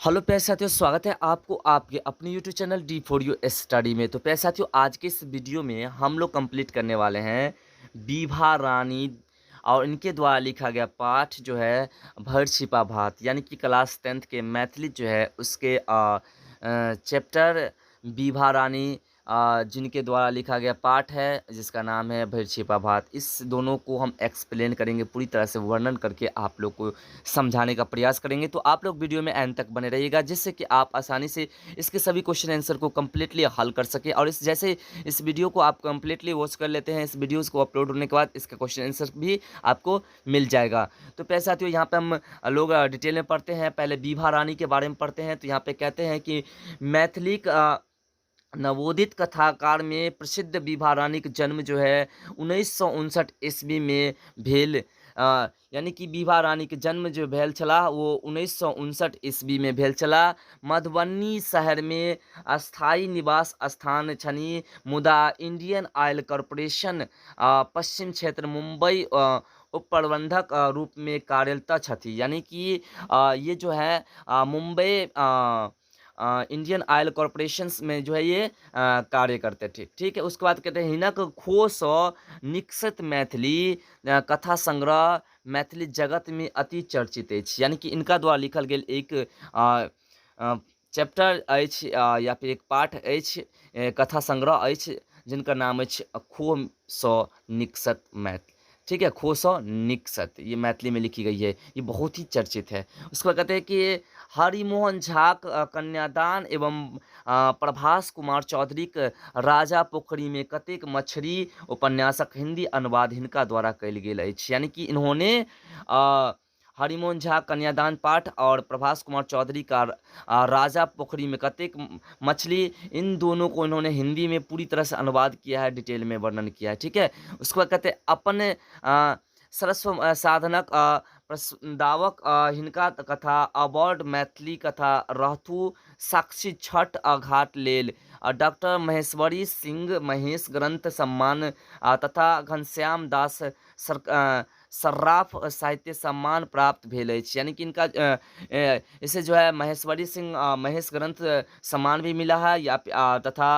Hello प्यारे साथियों, स्वागत है आपको आपके अपने YouTube channel D for you study में। तो प्यारे साथियों, आज के इस वीडियो में हम लोग कंप्लीट करने वाले हैं विभा रानी और इनके द्वारा लिखा गया पाठ जो है भर छिपा भात, यानी कि क्लास 10th के मैथिली जो है उसके चैप्टर विभा रानी जिनके द्वारा लिखा गया पाठ है जिसका नाम है भर छिपा भात। इस दोनों को हम एक्सप्लेन करेंगे, पूरी तरह से वर्णन करके आप लोग को समझाने का प्रयास करेंगे। तो आप लोग वीडियो में एंड तक बने रहिएगा, जिससे कि आप आसानी से इसके सभी क्वेश्चन आंसर को कम्प्लीटली हल कर सकें। और इस जैसे इस वीडियो को आप कम्प्लीटली वॉच कर लेते हैं, इस वीडियोज़ को अपलोड होने के बाद इसका क्वेश्चन आंसर भी आपको मिल जाएगा। तो प्यारे साथियों, यहाँ पर हम लोग डिटेल में पढ़ते हैं। पहले विभा रानी के बारे में पढ़ते हैं। तो यहाँ पर कहते हैं कि मैथिली नवोदित कथाकार में प्रसिद्ध विभा रानी के जन्म जो है 1959 ईस्वी में भेल, यानी कि विभा रानी के जन्म जो भेल छलाह वो 1959 ईस्वी में भेल छलाह। मधुबनी शहर में अस्थायी निवास स्थान छनि, मुदा इंडियन ऑयल कॉरपोरेशन पश्चिम क्षेत्र मुंबई उप प्रबंधक रूप में कार्यरत छथि। यानी कि ये जो है मुंबई इंडियन ऑयल कॉरपोरेशन में जो है ये कार्य करते थे। ठीक है, उसके बाद कहते हैं हिनक खो सँ निकसत मैथिली कथा संग्रह मैथिली जगत में अति चर्चित अछि। यानी कि इनका द्वारा लिखल गेल एक चैप्टर अछि या फिर एक पाठ अछि, कथा संग्रह अछि, जिनकर नाम अछि खो सँ निकसत मैथिली। ठीक है, खो सँ निकसत, ये मैथिली में लिखी गई है, ये बहुत ही चर्चित है। उसके बाद कहते हैं कि हरिमोहन झा कन्यादान एवं प्रभास कुमार चौधरी के राजा पोखरी में कतेक मछली उपन्यासक हिंदी अनुवाद हिनका द्वारा कयल गेल अछि। यानी कि इन्होंने हरिमोहन झा कन्यादान पाठ और प्रभास कुमार चौधरी का राजा पोखरी में कतेक मछली, इन दोनों को इन्होंने हिंदी में पूरी तरह से अनुवाद किया है, डिटेल में वर्णन किया है। ठीक है, उसके बाद कहते हैं अपन सरस्व साधनक प्रस्तावक हिनका कथा अवार्ड मैथिली कथा रहथु साक्षी छठ घाट लेल डॉक्टर महेश्वरी सिंह महेश ग्रंथ सम्मान तथा घनश्याम दास सर्राफ साहित्य सम्मान प्राप्त भेल अछि। यानी कि इनका इसे जो है महेश्वरी सिंह महेश ग्रंथ सम्मान भी मिला है या तथा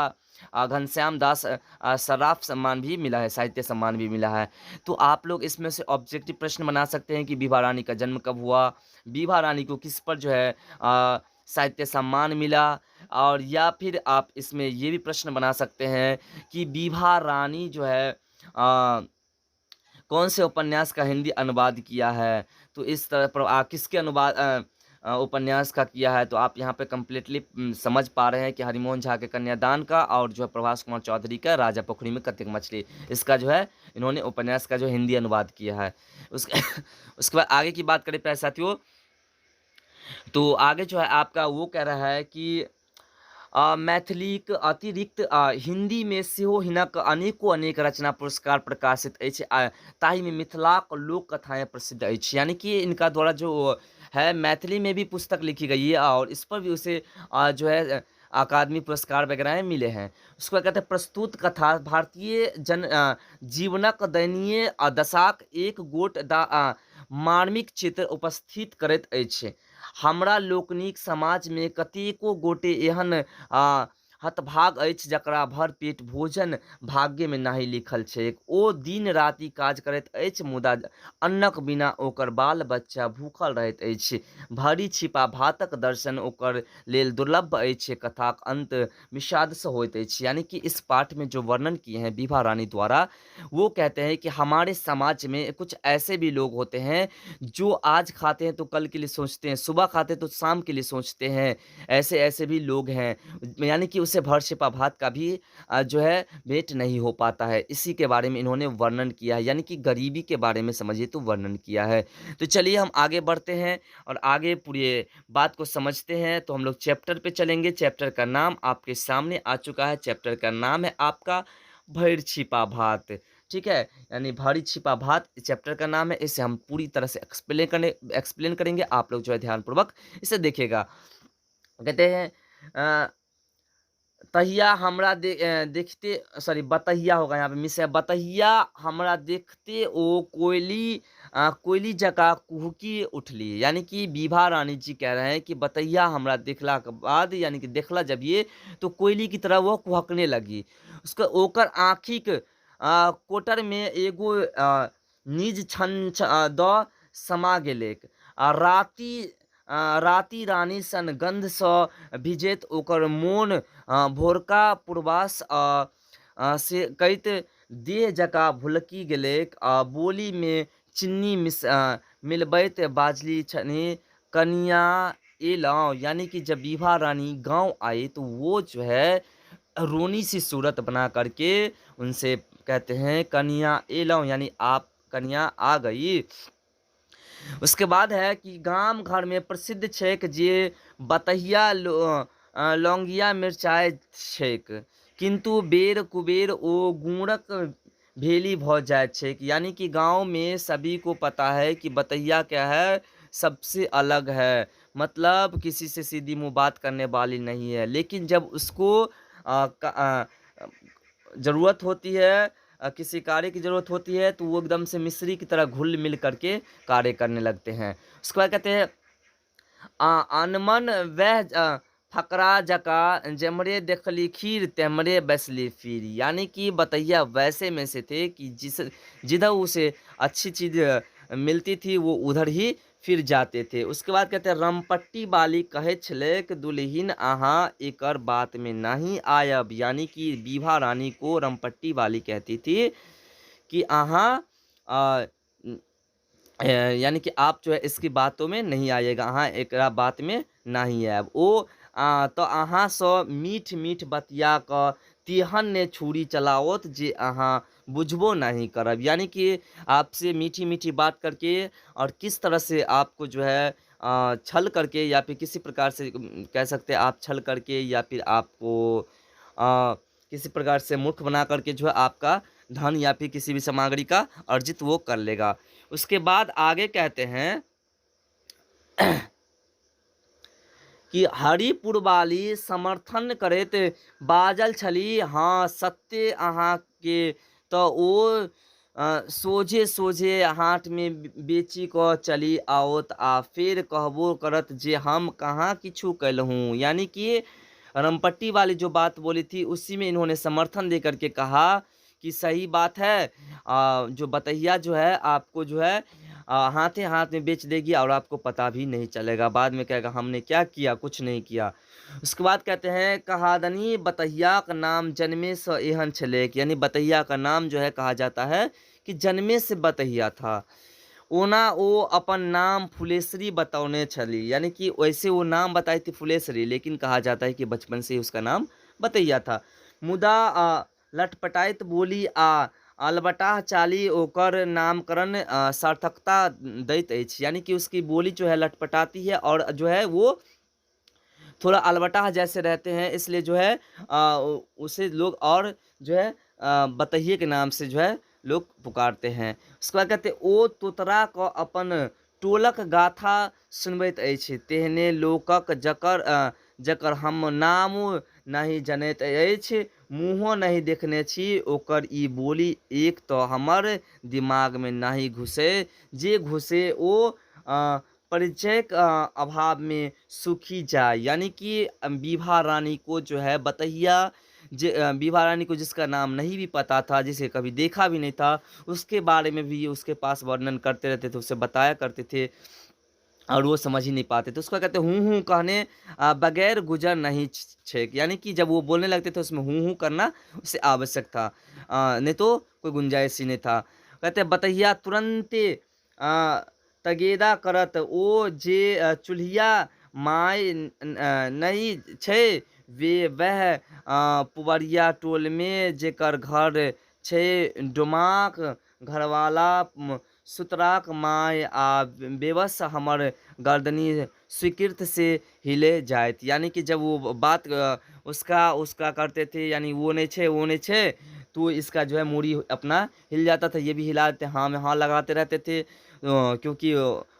घनश्याम दास सर्राफ सम्मान भी मिला है, साहित्य सम्मान भी मिला है। तो आप लोग इसमें से ऑब्जेक्टिव प्रश्न बना सकते हैं कि विभा रानी का जन्म कब हुआ, विभा रानी को किस पर जो है साहित्य सम्मान मिला, और या फिर आप इसमें ये भी प्रश्न बना सकते हैं कि विभा रानी जो है कौन से उपन्यास का हिंदी अनुवाद किया है। तो इस तरह पर किसके अनुवाद उपन्यास का किया है। तो आप यहाँ पे कम्प्लीटली समझ पा रहे हैं कि हरिमोहन झा के कन्यादान का और जो है प्रभास कुमार चौधरी का राजा पोखरी में कतेक मछली, इसका जो है इन्होंने उपन्यास का जो हिंदी अनुवाद किया है। उसके बाद आगे की बात करें प्यारे साथियों, तो आगे जो है आपका वो कह रहा है कि मैथिलीक अतिरिक्त हिंदी में सेहो हिनक अनेको अनेक रचना पुरस्कार प्रकाशित अछि, ताहिमे मिथिलाक लोक कथाएँ प्रसिद्ध अछि। यानी कि इनका द्वारा जो है मैथिली में भी पुस्तक लिखी गई है और इस पर भी उसे जो है अकादमी पुरस्कार वगैरह मिले हैं। उसको कहते हैं प्रस्तुत कथा भारतीय जन जीवनक दयनीय दशाक एक गोट मार्मिक चित्र उपस्थित करैत अछि। हमरा लोकनिक समाज में कतेको गोटे एहन हतभाग अछि जकरा भर पेट भोजन भाग्य में नहि लिखल छैक। ओ दिन राति काज करैत अछि, मुदा अन्नक बिना ओकर बाल बच्चा भूखल रहैत अछि। भरि छिपा भातक दर्शन ओकर लेल दुर्लभ अछि। कथाक अंत विषाद से होइत अछि। यानी कि इस पाठ में जो वर्णन किए हैं विभा रानी द्वारा, वो कहते हैं कि हमारे समाज में कुछ ऐसे भी लोग होते हैं जो आज खाते हैं तो कल के लिए सोचते हैं, सुबह खाते हैं तो शाम के लिए सोचते हैं, ऐसे ऐसे भी लोग हैं। यानी कि उसे भर छिपा भात का भी जो है भेंट नहीं हो पाता है। इसी के बारे में इन्होंने वर्णन किया है, यानी कि गरीबी के बारे में समझिए तो वर्णन किया है। तो चलिए हम आगे बढ़ते हैं और आगे पूरे बात को समझते हैं। तो हम लोग चैप्टर पे चलेंगे। चैप्टर का नाम आपके सामने आ चुका है। चैप्टर का नाम है आपका भर छिपा भात। ठीक है, यानी भरी छिपा भात चैप्टर का नाम है। इसे हम पूरी तरह से एक्सप्लेन करेंगे। आप लोग जो है ध्यानपूर्वक इसे देखिएगा। कहते हैं तहिया हमरा देखते, सॉरी बतहिया होगा यहाँ पे मिस है, बतहिया हमरा देखते ओ कोयली कोयली जकाँ कुहकि उठली। यानी कि विभा रानी जी कह रहे हैं कि बतहिया हमरा देखला के बाद, यानी कि देखला जब ये तो कोयली की तरह वो कुहकने लगी। उसका ओकर आँखिक कोटर में एगो निज छन द समा गेलैक आ राति रानी सन गन्धसँ भिजैत ओकर मोन भोरका पूर्वास से कैत देह जकाँ भुलकि गेलैक आ बोलीमे चिन्नी मिलबैत बाजलि छनि, कनियाँ एलहुँ। यानी कि जब विभा रानी गांव आई तो वो जो है रोनी सी सूरत बना करके उनसे कहते हैं कनिया एलहुँ, यानी आप कनिया आ गई। उसके बाद है कि गाम घर में प्रसिद्ध छैक जे बतहिया लौंगिया मिरचाइ छैक, किंतु बेर कुबेर ओ गुड़क भेली भ जाइत छैक। यानी कि गांव में सभी को पता है कि बतहिया क्या है, सबसे अलग है, मतलब किसी से सीधी मुँह बात करने वाली नहीं है। लेकिन जब उसको ज़रूरत होती है, किसी कार्य की ज़रूरत होती है, तो वो एकदम से मिश्री की तरह घुल मिल करके कार्य करने लगते हैं। उसके बाद कहते हैं अनमन वह फकरा जका जेम्हरे देखली खीर तेम्हरे बैसली फिर। यानी कि बतैया वैसे में से थे कि जिस जिधर उसे अच्छी चीज़ मिलती थी वो उधर ही फिर जाते थे। उसके बाद कहते हैं रमपट्टी वाली कहै छलैक दुल्हिन अहाँ एकर बात में नहीं आयब। यानी कि विभा रानी को रमपट्टी वाली कहती थी कि अहाँ यानी कि आप जो है इसकी बातों में नहीं आइएगा, अहाँ एकरा बात में नहीं आयब। ओ तो अहाँ सँ मीठ मीठ बतिया कऽ तेहन ने छुरी चलाओत जे अहाँ बुझबो नहीं करब। यानी कि आपसे मीठी मीठी बात करके और किस तरह से आपको जो है छल करके या फिर किसी प्रकार से कह सकते हैं आप छल करके या फिर आपको किसी प्रकार से मूर्ख बना करके जो है आपका धन या फिर किसी भी सामग्री का अर्जित वो कर लेगा। उसके बाद आगे कहते हैं कि हरिपुर वाली समर्थन करैत बाजल छली, हाँ सत्ते अहाँके तऽ ओ सोझे सोझे हाटमे बेचि कऽ चलि आओत आ फेर कहबो करत जे हम कहाँ किछु कयलहुँ। यानी कि रमपट्टी वाली जो बात बोली थी उसी में इन्होंने समर्थन दे करके कहा कि सही बात है, जो बतहिया जो है आपको जो है हाथे हाथ में बेच देगी और आपको पता भी नहीं चलेगा, बाद में कहेगा हमने क्या किया, कुछ नहीं किया। उसके बाद कहते हैं कहादनी बतहिया का नाम जन्मे से एहन छलैक। यानी बतहिया का नाम जो है कहा जाता है कि जन्मे से बतहिया था। ओना ओ अपन नाम फुलेसरी बतौने छली, यानी कि वैसे वो नाम बताई थी फुलेसरी, लेकिन कहा जाता है कि बचपन से ही उसका नाम बतहिया था। मुदा लटपटाइत बोली आ अलबटाह चाली ओकर नामकरण सार्थकता दैत अछि। यानी कि उसकी बोली जो है लटपटाती है और जो है वो थोड़ा अलबटाह जैसे रहते हैं, इसलिए जो है उसे लोग और जो है बतहिए के नाम से जो है लोग पुकारते हैं। उसके बाद कहते हैं ओ तोतरा क अपन टोलक गाथा सुनबैत अछि, तेहने लोकक जकर हम नामो नहि जनैत अछि, मुँहो नहि देखने छी, ओकर ई बोली एक तऽ हमर दिमागमे नहि घुसे, जे घुसे ओ परिचयक अभावमे सूखि जाय। यानी कि विभा रानी को जो है बतहिया जे विभा रानी को जिसका नाम नहीं भी पता था, जिसे कभी देखा भी नहीं था, उसके बारे में भी उसके पास वर्णन करते रहते थे, उसे बताया करते थे और वो समझ ही नहीं पाते थे। उसको कहते हूँ हूँ कहने बगैर गुजर नहीं छेक। यानी कि जब वो बोलने लगते थे उसमें हूँ हूँ करना उसे आवश्यक था, नहीं तो कोई गुंजाइश ही नहीं था। कहते बतहिया तुरंते तगेदा करत, ओ जे चूल्हिया my नहीं छै वे वह पुबरिया टोल में जेकर घर छै डोमाक घरवाला सुतराक my आ बेबस हमर गर्दनी स्वीकृत से हिले जायत। यानी कि जब वो बात उसका करते थे, यानी वो नहीं छे वो नहीं छे, तो इसका जो है मूड़ी अपना हिल जाता था, ये भी हिला देते, हाँ में हाँ लगाते रहते थे, क्योंकि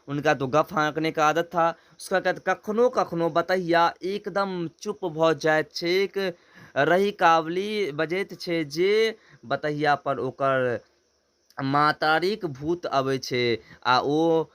उनका तो गप हाँकने का आदत था। उसका कहते कखनो कखनो बतहिया एकदम चुप भ जाइत छैक, रही कावली बजैत छै जे बतहिया पर ओकर मातारीक भूत अबै छै आ ओ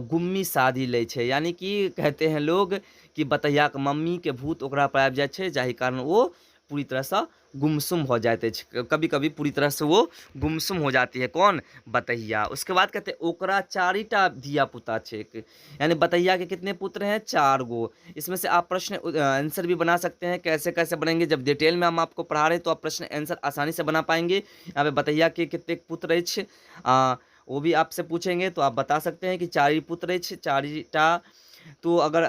गुम्मी साधि लै छै। यानी कि कहते हैं लोग कि बतहियाके मम्मीके भूत ओकरा पर आबि जाइ छै, जाहि कारण ओ पूरी तरहसँ गुमसुम हो जाइत अछि। कभी कभी पूरी तरह से वो गुमसुम हो जाती है। कौन? बतहिया। उसके बाद कहते हैं ओकरा चारिटा धिया पुता छैक, यानी बतहिया के कितने पुत्र हैं? 4 गो। इसमें से आप प्रश्न आंसर भी बना सकते हैं। कैसे कैसे बनेंगे, जब डिटेल में हम आपको पढ़ा रहे हैं तो आप प्रश्न आंसर आसानी से बना पाएंगे। यहाँ पे बतहिया के कितने पुत्र अछि, वो भी आपसे पूछेंगे तो आप बता सकते हैं कि 4 ही पुत्र अछि, 4टा। तो अगर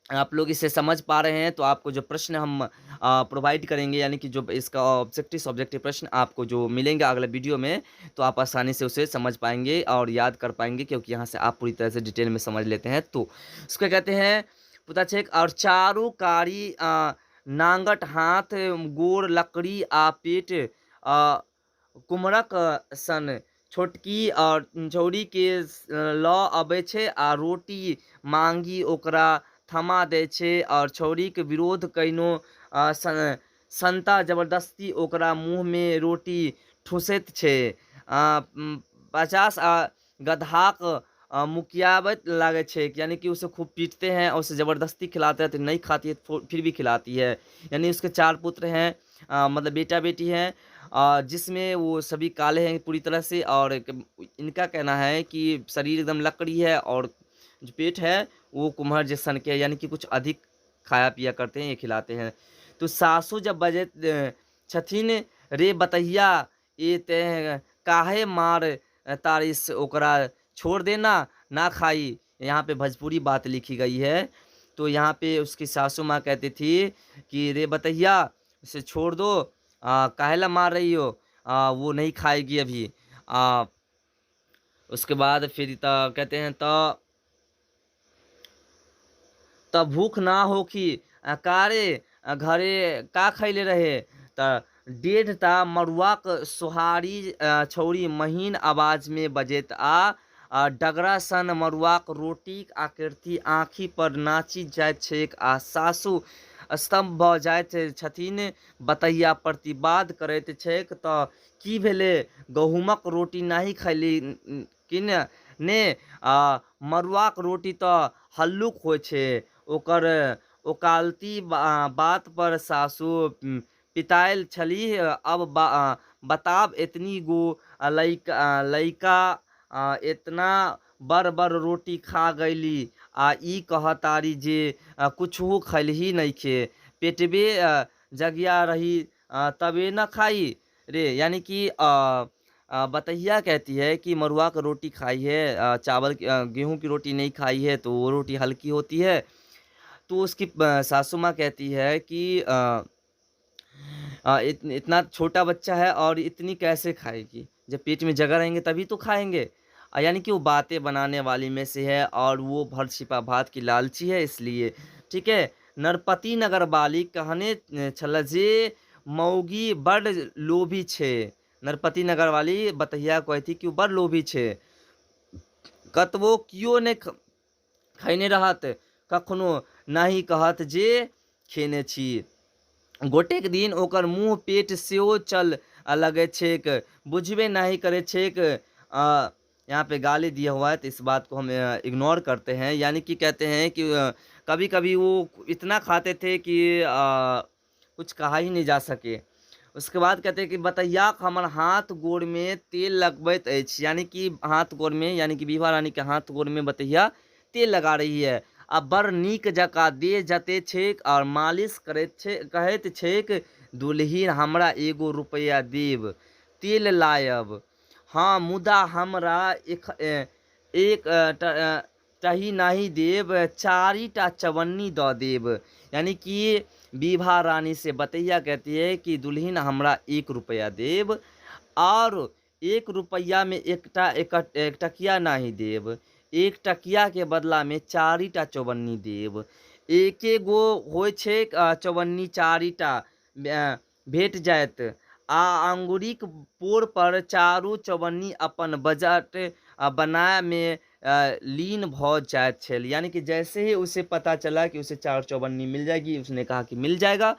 आप लोग इसे समझ पा रहे हैं तो आपको जो प्रश्न हम प्रोवाइड करेंगे, यानी कि जो इसका ऑब्जेक्टिव सब्जेक्टिव प्रश्न आपको जो मिलेंगे अगले वीडियो में, तो आप आसानी से उसे समझ पाएंगे और याद कर पाएंगे, क्योंकि यहाँ से आप पूरी तरह से डिटेल में समझ लेते हैं। तो उसको कहते हैं पुता छेक और चारू कारी नांगट हाथ गोर लकड़ी आ पेट कुम्हरक सन छोटकी और छौड़ी के लऽ अबै छै आ रोटी मांगी ओकरा थमा दै छै और छौड़ीके विरोध कयनो संता जबरदस्ती ओकरा मुँहमे रोटी ठूसैत छै। 50 आ गदहाक मुकियाबैत लागै छै, यानी कि उसे खूब पीटते हैं और उसे ज़बरदस्ती खिलाते हैं, तो नहीं खाती है फिर भी खिलाती है। यानी उसके 4 पुत्र हैं, मतलब बेटा बेटी हैं, जिसमें वो सभी काले हैं पूरी तरह से, और इनका कहना है कि शरीर एकदम लकड़ी है और जो पेट है वो कुम्हर जैसन के, यानी कि कुछ अधिक खाया पिया करते हैं, ये खिलाते हैं। तो सासू जब बजे छथिन रे बतहिया ये ते काहे मार तारिस ओकरा छोड़ देना ना खाई। यहाँ पे भोजपुरी बात लिखी गई है। तो यहाँ पे उसकी सासू माँ कहती थी कि रे बतहिया उसे छोड़ दो, काहे ला मार रही हो, वो नहीं खाएगी अभी। उसके बाद फिर कहते हैं त भूख ना होखी, कारे घरे का खैले रहे, त 1.5 टा मड़ुआक सोहारी छौरी महीन आवाज में बजैत आ डगरा सन मड़ुआक रोटीक आकृति आँखि पर नाचि जाइत छैक आ सासु स्तब्ध भऽ जाइत छथिन। बतहिया प्रतिवाद करैत छैक तऽ की भेलै, गहूमक रोटी नहि खैली किन ने, मड़ुआक रोटी तऽ हल्लुक होइ छै। ओकर ओकालति बात पर सासु पितायल छलीह, अब बताब एतनी गो लइका एतना बड़ बड़ रोटी खा गईली आ ई कहतारी जे कुछहु खैलही नइखे, पेटबे जगिया रही तबे न खाई रे। यानी कि बतहिया कहती है कि मड़ुआ का रोटी खाई है, चावल गेहूं की रोटी नहीं खाई है, तो वो रोटी हल्की होती है। तो उसकी सासू माँ कहती है कि इतना छोटा बच्चा है और इतनी कैसे खाएगी, जब पेट में जगह रहेंगे तभी तो खाएंगे। यानी कि वो बातें बनाने वाली में से है और वो भर छिपा भात की लालची है, इसलिए ठीक है। नरपति नगर वाली कहने छल जे मौगी बड़ लोभी छे। नरपति नगर वाली बतहिया कहती थी कि वो बड़ लोभी छे, कतबो कियो ने खैने रहत कखनो नहीं कहत जे खेने छी। गोटेक दिन ओकर मुँह पेट सेहो चल लगैत छैक, बुझबे नहीं करैत छैक। यहाँ पे गाली दिया हुआ है तो इस बात को हम इग्नोर करते हैं। यानी कि कहते हैं कि कभी-कभी वो इतना खाते थे कि कुछ कहा ही नहीं जा सके। उसके बाद कहते हैं कि बतहिया हमर हाथ गोड़ में तेल लगबैत अछि, यानी कि हाथ गोड़ में, यानी कि विभा रानी के हाथ गोड़ में बतहिया तेल लगा रही है। आ बड़ नीक जकाँ देह जते छैक और मालिश करैत छै, कहैत छैक दुलहिन हमरा एगो रुपैआ देब तेल लायब। हाँ मुदा हमरा एक टही नहीं देब, 4 चवन्नी दऽ देब। यानी कि विभा रानी से बतहिया कहती है कि दुल्हिन हमरा 1 रुपया देब और 1 रुपया में एक टकिया नहीं देब, 1 टकिया के बदला में 4 चौवन्नी देब। एके गो होइ छै चौवन्नी 4 भेट जायत आ अंगुरीक पोर पर चारू चौवन्नी अपन बजट बनाय में लीन भऽ जायत छल। यानी कि जैसे ही उसे पता चला कि उसे 4 चौवन्नी मिल जाएगी, उसने कहा कि मिल जाएगा,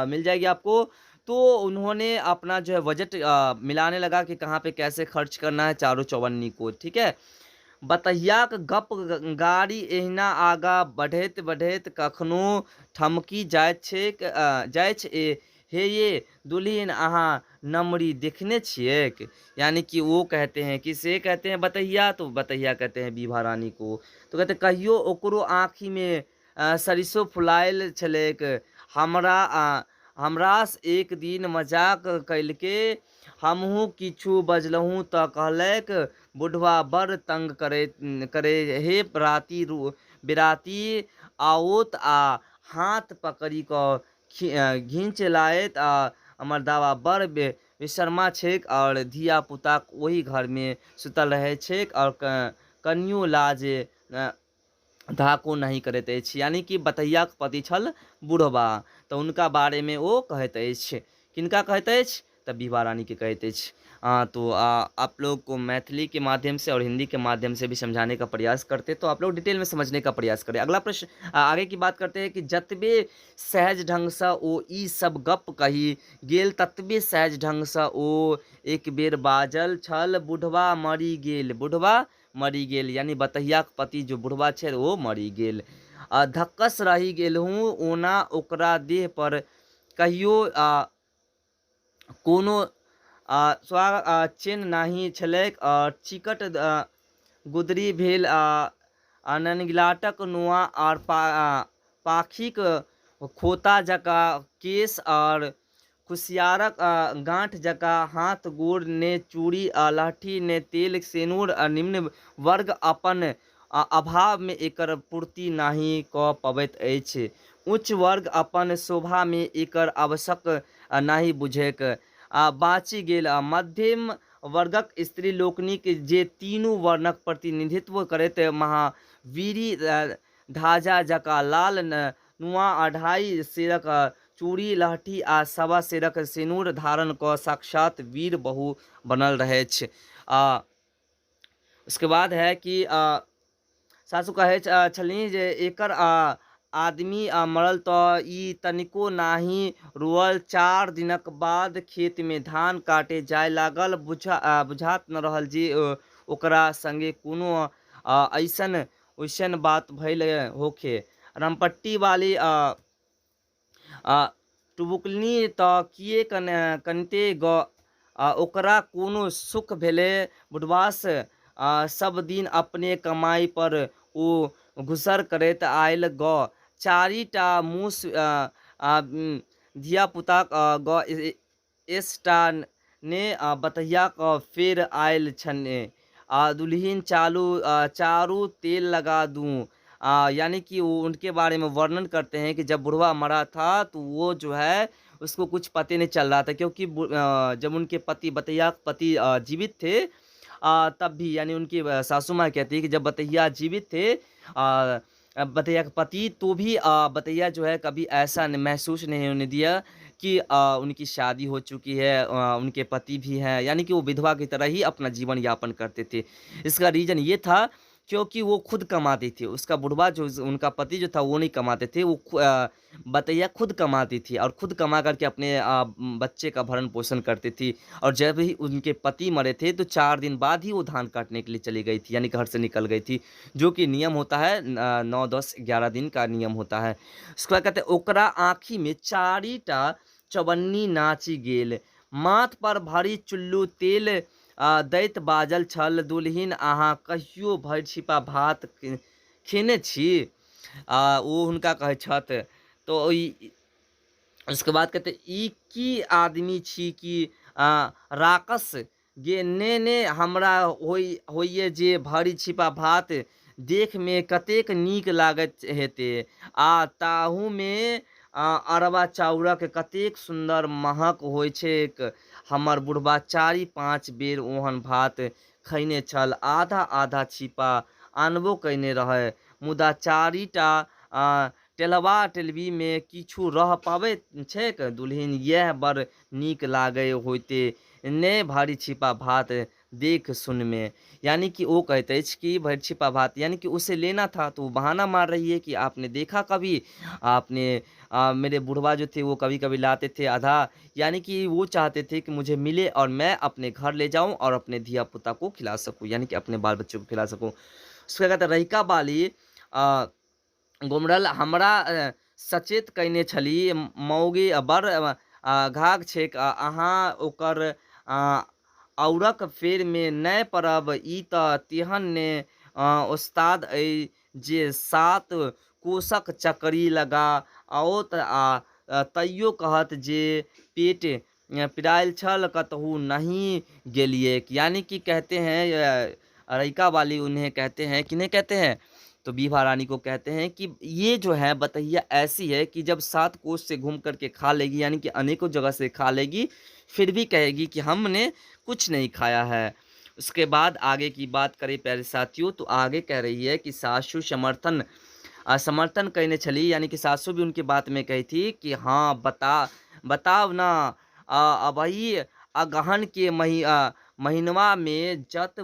मिल जाएगी आपको, तो उन्होंने अपना जो है बजट मिलाने लगा कि कहाँ पे कैसे खर्च करना है चारों चौवन्नी को। ठीक है, बतहियाक गप गाड़ी एहिना आगाँ बढ़ैत बढ़ैत कखनो ठमकि जाइत छैक जाइछ। हे ये दुल्हिन, अहाँ नमरी देखने छियैक? यानी कि वो कहते हैं कि से कहते हैं बतहिया, तो बतहिया कहते हैं विभा रानी को। तो कहते कहियो ओकरो आँखिमे सरिसो फुलायल छलैक। हमरासँ एक दिन मजाक कयलकै। हमहूँ किछु बजलहुँ तऽ कहलक, बुढ़बा बड़ तंग करै हे, राति बेराति आओत आ हाथ पकड़ि कऽ घीचि लायत। मरदाबा बड़ बेशरमा छैक आओर धिया-पुता ओही घरमे सुतल रहैत छैक आओर कनियो लाज धाको नहि करैत अछि। यानी कि बतहियाक पति छल बुढ़बा, तऽ हुनका बारेमे ओ कहैत अछि। किनका कहैत अछि? तऽ विभा रानीके कहैत अछि। तो आप लोग को मैथिली के माध्यम से और हिंदी के माध्यम से भी समझाने का प्रयास करते, तो आप लोग डिटेल में समझने का प्रयास करें। अगला प्रश्न आगे की बात करते हैं कि जतबे सहज ढंगसँ ओ ई सब गप कहि गेल ततबे सहज ढंगसँ ओ एक बेर बाजल छल, बुढ़बा मरि गेल, बुढ़बा मरि गेल, यानी बतहियाक पति जो बुढ़बा छै ओ मरि गेल। आ धक्कस रहि गेलहुँ। ओना ओकरा देह पर कहियो कोनो चेन्ह नहि छलैक। चिकट गुदरी भेल आ ननगिलाटक नोआ आर पाखीक खोता जकाँ केश आर कुसियारक गाँठ जकाँ हाथ गोड़, ने चूड़ी आ लहठी, ने तेल सेनुर। निम्न वर्ग अपन अभावमे एकर पूर्ति नहि कऽ पबैत अछि। उच्च वर्ग अपन शोभामे एकर आवश्यक नहि बुझैक। बाँचि गेल मध्यम वर्गक स्त्री लोकनिक जे तीनू वर्णक प्रतिनिधित्व करैत महावीरी धाजा जकाँ लाल नुआ, अढ़ाइ सेरक चूड़ी लहठी आ सवा सेरक सिनूर धारण कऽ साक्षात वीर बहु बनल रहैछ। उसके बाद है कि सासु कहै छलनि जे एकर आदमी मरल तऽ ई तनिको नाही रोअल। 4 दिनक बाद खेतमे धान काटे जाय लागल। बुझात न रहल जे ओकरा संगे कोनो अइसन ओइसन बात भइल होखे। रामपट्टी वाली टुबुकलनि, तऽ किए कनिते गऽ? ओकरा कोनो सुख भेलै बुढ़बासँ? सब दिन अपने कमाइ पर ओ गुजर करैत आयल गऽ। 4 टा मूस धिया-पुताक गऽ। एसटा ने बतहिया कऽ फेर आयल छने। आ दुल्हिन चालू चारू तेल लगा दूँ। यानी कि वो उनके बारे में वर्णन करते हैं कि जब बुढ़वा मरा था तो वो जो है उसको कुछ पते नहीं चल रहा था, क्योंकि जब उनके पति बतहिया के पति जीवित थे तब भी, यानी उनकी सासू माँ कहती है कि जब बतहिया जीवित थे बतहिया के पति, तो भी बतहिया जो है कभी ऐसा महसूस नहीं होने दिया कि उनकी शादी हो चुकी है, उनके पति भी हैं, यानी कि वो विधवा की तरह ही अपना जीवन यापन करते थे। इसका रीज़न ये था क्योंकि वो खुद कमाती थी, उसका बुढ़वा जो उनका पति जो था वो नहीं कमाते थे, वो बतैया खुद कमाती थी और खुद कमा करके अपने बच्चे का भरण पोषण करती थी। और जब ही उनके पति मरे थे तो 4 दिन बाद ही वो धान काटने के लिए चली गई थी, यानी घर से निकल गई थी, जो कि नियम होता है 9 10 11 दिन का नियम होता है। उसके बाद कहते हैं ओकरा आँखी में 4 टा चवन्नी नाचि गेल, माथ पर भरी चुल्लू तेल दैत बाजल छल, दुल्हिन अहाँ कहियो भरि छिपा भात खेने छी? ओ हुनका कहै छथि। तो उसके बाद कहते ई की आदमी छी कि राकस गे, ने ने हमरा होइए जे भरि छिपा भात देखमे कतेक नीक लागैत हेतै, आ ताहूमे अरबा चाउरक कतेक सुन्दर महक होइ छैक। हमर बुढ़बा 4-5 बेर ओहन भात खैने छल, आधा आधा छिपा आनबो कयने रहय, मुदा 4 टा टेलबा टेलबीमे किछु रह पाबैत छैक? दुल्हिन इएह बड़ नीक लागै होइते ने भरि छिपा भात देख सुनमे। यानी कि ओ कहैत अछि कि भरि छिपा भात, यानी कि उसे लेना था तो वो बहाना मार रही है कि आपने देखा कभी, आपने मेरे बुढ़वा जो थे वो कभी कभी लाते थे आधा, यानी कि वो चाहते थे कि मुझे मिले और मैं अपने घर ले जाऊं और अपने धिया पुता को खिला सकूं, यानी कि अपने बाल बच्चों को खिला सकूं। उसके कहते रहिका बाली गुमरल हमरा सचेत कयने छली, मौगी बड़ घाघ छैक, अहाँ ओकर औरक फेरमे नहि पड़ब, ई तऽ तेहन ने ओस्ताद अइ जे 7 कोसक चकरी लगा आओत आ तैयो कहत जे पेट पिरायल छल, कतहु नहि गेलियैक। यानी कि कहते हैं रहिका वाली उन्हें कहते हैं कि नहीं कहते हैं, तो बीभा रानी को कहते हैं कि ये जो है बतहिया ऐसी है कि जब 7 कोस से घूम करके खा लेगी, यानी कि अनेकों जगह से खा लेगी, फिर भी कहेगी कि हमने कुछ नहीं खाया है। उसके बाद आगे की बात करें प्यारे साथियों, तो आगे कह रही है कि सासू समर्थन कहने छली, यानी कि सासू भी उनकी बात में कही थी कि हाँ बताव ना, अबही अगहन के महीनवा में जत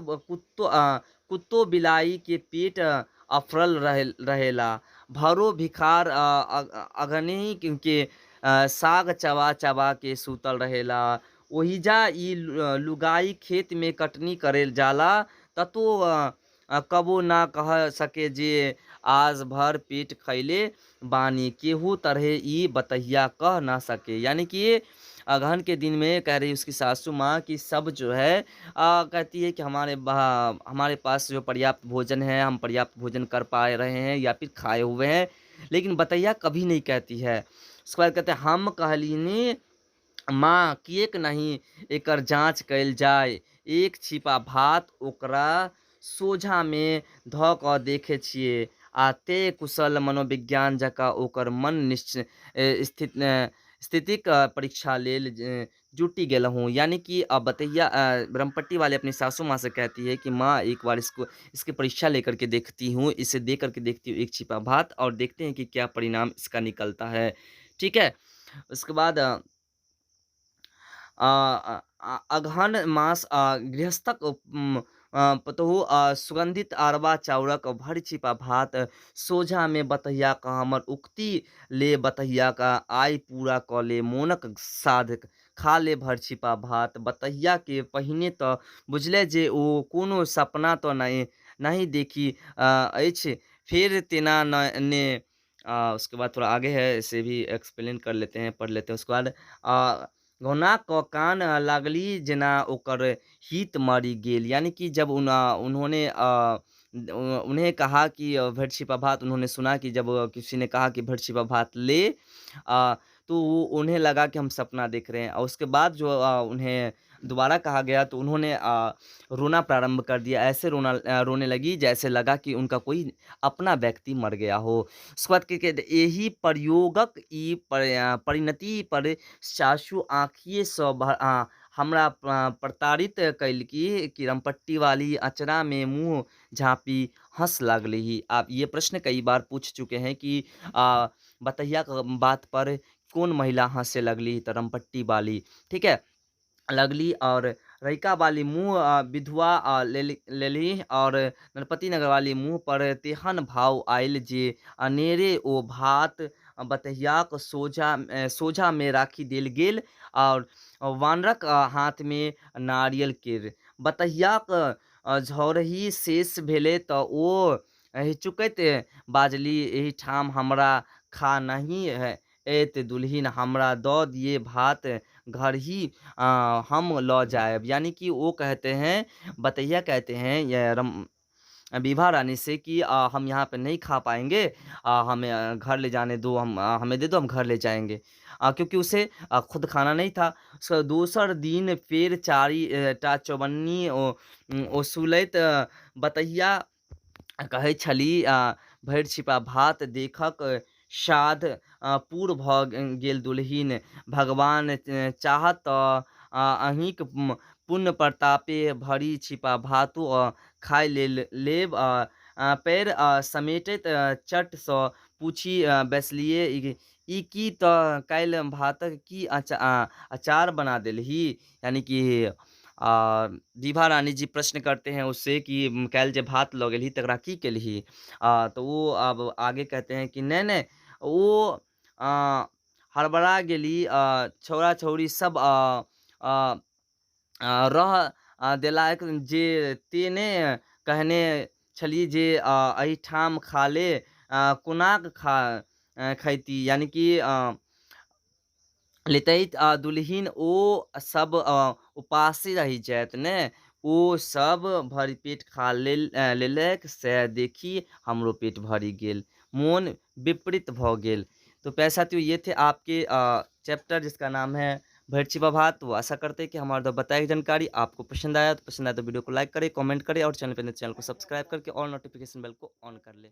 कुत्तो बिलाई के पेट अफरल रहेला, भरो भिखार अगहनी के साग चबा चबा के सूतल रहेला, ओहिजा ई लुगाई खेत में कटनी करे जाला ततो कबो ना कह सके जे आज भर पेट खैले बानी, केहू तरहे ई बतहिया कह ना सके। यानी कि अगहन के दिन में कह रही उसकी सासू माँ कि सब जो है कहती है कि हमारे पास जो पर्याप्त भोजन है, हम पर्याप्त भोजन कर पा रहे हैं या फिर खाए हुए हैं, लेकिन बतैया कभी नहीं कहती है। उसके बाद कहते हैं हम कहलिनी माँ किएक नहीं एकर जाँच कयल जाय, एक छिपा भात ओकरा सोझा में धऽ कऽ देखै छियै आ ते कुशल मनोविज्ञान जकाँ ओकर मन स्थितिक परीक्षा लेल जुटि गेलहुँ। यानी कि अब बतैया ब्रह्मपट्टी वाले अपनी सासू माँ से कहती है कि माँ एक बार इसकी परीक्षा लेकर के देखती हूँ, इसे दे करके देखती हूँ एक छिपा भात और देखते हैं कि क्या परिणाम इसका निकलता है। ठीक है, उसके बाद अगहन मास गृहस्थक पतोहु सुगंधित अरबा चाउरक भरि छिपा भात सोझा में बतहिया का हमर उक्ति ले बतहिया का आय पूरा क ले मोनक साध खा ले भरि छिपा भात। बतहिया के पहिने तऽ बुझले जे ओ कोनो सपना तऽ नहीं देखी अछि, फिर तेना ने उसके बाद थोड़ा आगे है, इसे भी एक्सप्लेन कर लेते हैं, पढ़ लेते हैं। उसके बाद घोना क कान लागली जेना ओकर हित मरि गेल। यानी कि जब उन्होंने उन्हें कहा कि भरि छिपा भात, उन्होंने सुना कि जब किसी ने कहा कि भरि छिपा भात ले, तो वो उन्हें लगा कि हम सपना देख रहे हैं। और उसके बाद जो उन्हें दोबारा कहा गया तो उन्होंने रोना प्रारंभ कर दिया। ऐसे रोने लगी जैसे लगा कि उनका कोई अपना व्यक्ति मर गया हो। उसके बाद के यही प्रयोगक ई परिणति पर सासु आँखिए सँ हमरा प्रताड़ित कैलकी कि रमपट्टी वाली अचरा में मुँह झाँपी हंस लागली। आप ये प्रश्न कई बार पूछ चुके हैं कि बतहिया बात पर कौन महिला हंसे लगली, तो रमपट्टी वाली। ठीक है, लगली। और रैका वाली मुँह विधवा लेली और नरपति नगर वाली मुँह पर तेहन भाव आयल जे अनेरे ओ भात बतहियाक सोझा में राखी देल गेल और वानरक हाथ में नारियल केर। बतहियाक झौरही शेष भेलै तऽ ओ हिचुकैत बाजली, एहिठाम हमरा खा नहीं है एत दुल्हिन, हमरा दऽ दिए भात घर ही हम लऽ जायब। यानी कि वो कहते हैं, बतहिया कहते हैं ये विभा रानी से कि हम यहाँ पे नहीं खा पाएंगे, हमें घर ले जाने दो, हमें दे दो, हम घर ले जाएंगे, क्योंकि उसे खुद खाना नहीं था। उसका दोसर दिन फिर चारि टा चौबन्नी ओसुलैत बतहिया कहै छली, भरि छिपा भात देखक साध पूर भऽ गेल दुल्हिन, भगवान चाहत तऽ अहीँक पुण्य प्रतापे भरि छिपा भातो खाय लेब। पैर समेटैत चटसँ पूछि बैसलिए, ई की तऽ काल्हि भातक की अचार बना देलही। यानी कि आ विभा रानी जी प्रश्न करते हैं उससे कि काल्हि जे भात लऽ गेलही तकरा की केलही। तो वो अब आगे कहते हैं कि नहीं नहीं वो हड़बड़ा गेली, छौड़ा छौड़ी सब रह देलक जे तेने कहने छली जे एहिठाम खा ले, कोनाक खा खैती, यानी कि लेतै दुलहिन ओ सब उपासे रहि जायत ने, ओ सब भरि पेट खा लेलक से देखी हमरो पेट भरि गेल, मोन विपरीत भऽ गेल। तो प्यारे साथियों ये थे आपके चैप्टर जिसका नाम है भरि छिपा भात। तो आशा करते हैं कि हमारे द्वारा बताई गई जानकारी आपको पसंद आया। तो पसंद आया तो वीडियो को लाइक करें, कमेंट करें और चैनल पर नए चैनल को सब्सक्राइब करके और नोटिफिकेशन बेल को ऑन कर लें।